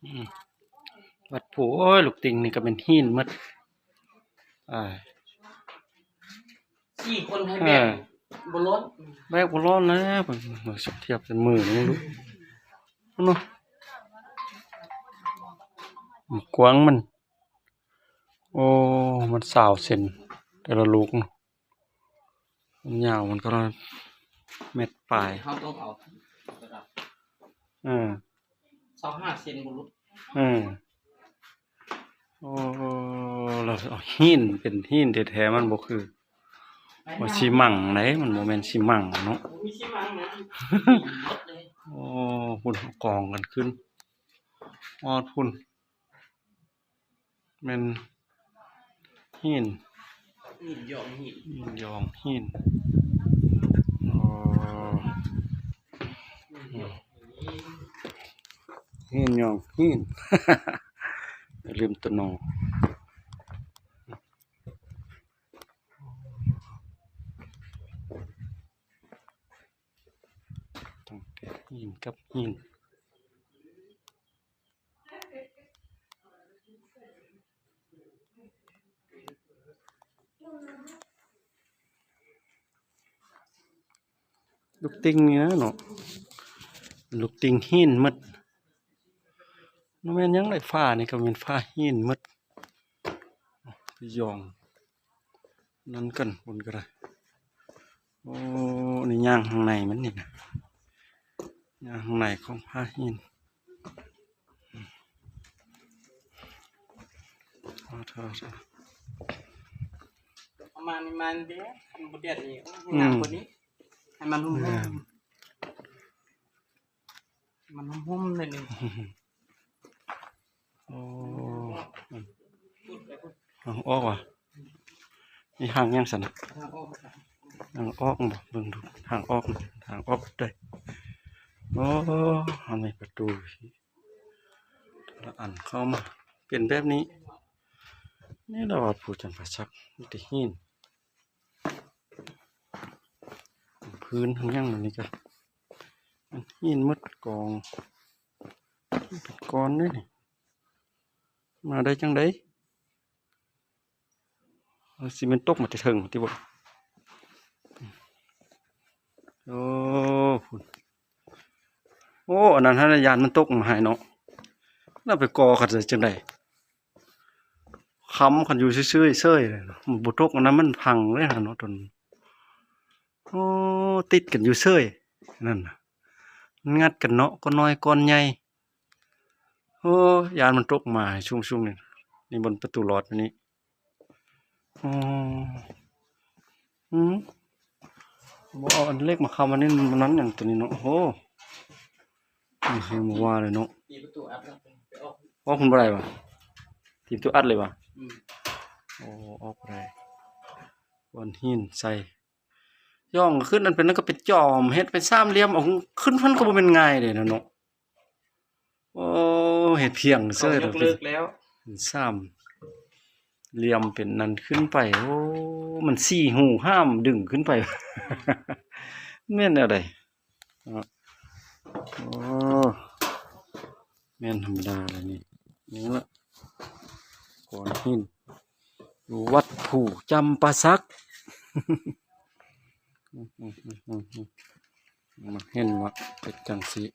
ອືມ ວັດພູ. ໂອ້ຍ ລູກຕິ່ງນີ້ກໍແມ່ນຫີນໝົດ. ອ່າ ສີ່ຄົນໃຫ້ແບກ ເອີ ບໍ່ລ້ອນ ແບກບໍ່ລ້ອນແລ້ວ. ເບິ່ງ ເບິ່ງ ທຽບໃສ່ມືນີ້ເບິ່ງດູເນາະ. ກວ້າງມັນ ໂອ້ ມັນຊາວເຊັນ ແຕ່ລະລູກ. ຍາວມັນກໍແມັດປາຍ. ເຮົາຕ້ອງເອົາ ເອີ ຊາວຫ້າເຊັນບໍ່ຫຼຸດ. ເອີ ໂອ້ ແລ້ວຫີນເປັນຫີນແທ້ໆ ມັນບໍ່ຄືວ່າຊີມັງໃດ໋ ມັນບໍ່ແມ່ນຊີມັງເນາະ. ບໍ່ມີຊີມັງນະ ຫີນໝົດເລີຍ. ໂອ້ ພຸ້ນ ເອົາກອງກັນຂຶ້ນ ຮອດພຸ້ນ. ແມ່ນຫີນ ຫີນຢອງຫີນ ຫີນຢອງຫີນ. ອໍ ຫີນຢອງຫີນ ລືມຕົວນໍ. ຕັ້ງແຕ່ຫີນກັບຫີນ. ລູກຕິ່ງນີ້ນະເນາະ ລູກຕິ່ງຫີນໝົດ. ບໍ່ແມ່ນຫຍັງເລີຍ ຝານີ້ກໍແມ່ນຝາຫີນໝົດ. ຢອງ ນັ້ນກັນ ພຸ້ນກໍໄດ້. ໂອ້ ນີ້ຍ່າງຂ້າງໃນມັນນີ້ນະ ຍ່າງຂ້າງໃນຂອງຜາຫີນ. ປະມານນີ້ມັນແດດ ຄັນບໍ່ແດດນີ້ ໂອ້ຍ ງາມກວ່ານີ້ ໃຫ້ມັນຫຸ້ມໆ ມັນຫຸ້ມໆ ໜ້ອຍໜຶ່ງ. ໂອ້ ທາງອອກຫວາ? ມີທາງຫຍັງຊັ້ນນະ? ທາງອອກບໍ່? ເບິ່ງດູ ທາງອອກ ທາງອອກໄດ້. ໂອ້ ມັນມີປະຕູ ແຕ່ລະອັນເຂົ້າມາເປັນແບບນີ້. ນີ້ລະວັດພູຈຳປາສັກ ມີແຕ່ຫີນ. ພື້ນທັງຫຍັງອັນນີ້ກະຫີນໝົດ ກອງເປັນກ້ອນເດ້ນີ້. ມາໄດ້ຈັ່ງໃດ? ຊິແມ່ນຕົກມາແຕ່ເທິງຕິບໍ? ໂອ້ ພຸ້ນ ໂອ້ ອັນນັ້ນຫັ້ນ ຢ້ານມັນຕົກມາໃຫ້ເນາະ. ແລ້ວໄປກໍ່ກັນໄດ້ຈັ່ງໃດ? ຄ້ຳກັນຢູ່ຊື່ໆ ເສີຍເລີຍເນາະ. ມັນບໍ່ຕົກ ອັນນັ້ນມັນພັງເລີຍຫັ້ນເນາະ ຕົນ. ໂອ້ ຕິດກັນຢູ່ເສີຍ ນັ້ນນະ ມັນງັດກັນເນາະ ກ້ອນນ້ອຍກ້ອນໃຫຍ່. ໂອ້ ຢ້ານມັນຕົກມາໃຫ້ຊຸ່ມໆ ນີ້. ນີ້ບ່ອນປະຕູລອດຢູ່ນີ້. ອໍ ອືມ ບໍ່ເອົາອັນເຫຼັກມາຄ້ຳອັນນີ້ ມັນນັ້ນຫຍັງຕົວນີ້ເນາະ. ໂອ້ ນີ້ຄືບໍ່ວ່າເລີຍເນາະ. ຕີປະຕູອັດແລ້ວ ອອກ ອອກພຸ້ນບໍ່ໄດ້ຫວາ? ຕີປະຕູອັດເລີຍຫວາ? ອືມ ໂອ້ ອອກບໍ່ໄດ້. ກ້ອນຫີນໃສ່ ຍ່ອງຂຶ້ນ ອັນເປັນນັ້ນກໍເປັນຈອມ ເຮັດເປັນສາມຫຼ່ຽມ ເອົາຂຶ້ນ ມັນກໍບໍ່ແມ່ນງ່າຍເດ້ນະເນາະ. ໂອ້ ເຮັດພຽງເສີຍ ເຂົາຍົກເລີກແລ້ວ ເປັນສາມຫຼ່ຽມ ເປັນນັ້ນຂຶ້ນໄປ. ໂອ້ ມັນສີ່ຮູຫ້າມດຶງຂຶ້ນໄປ ແມ່ນແນວໃດ? ໂອ້ ແມ່ນທຳມະດາເລີຍນີ້. ນີ້ລະ ກ້ອນຫີນ ວັດພູຈຳປາສັກ. ມາເຫັນວ່າເປັນຈັ່ງຊີ້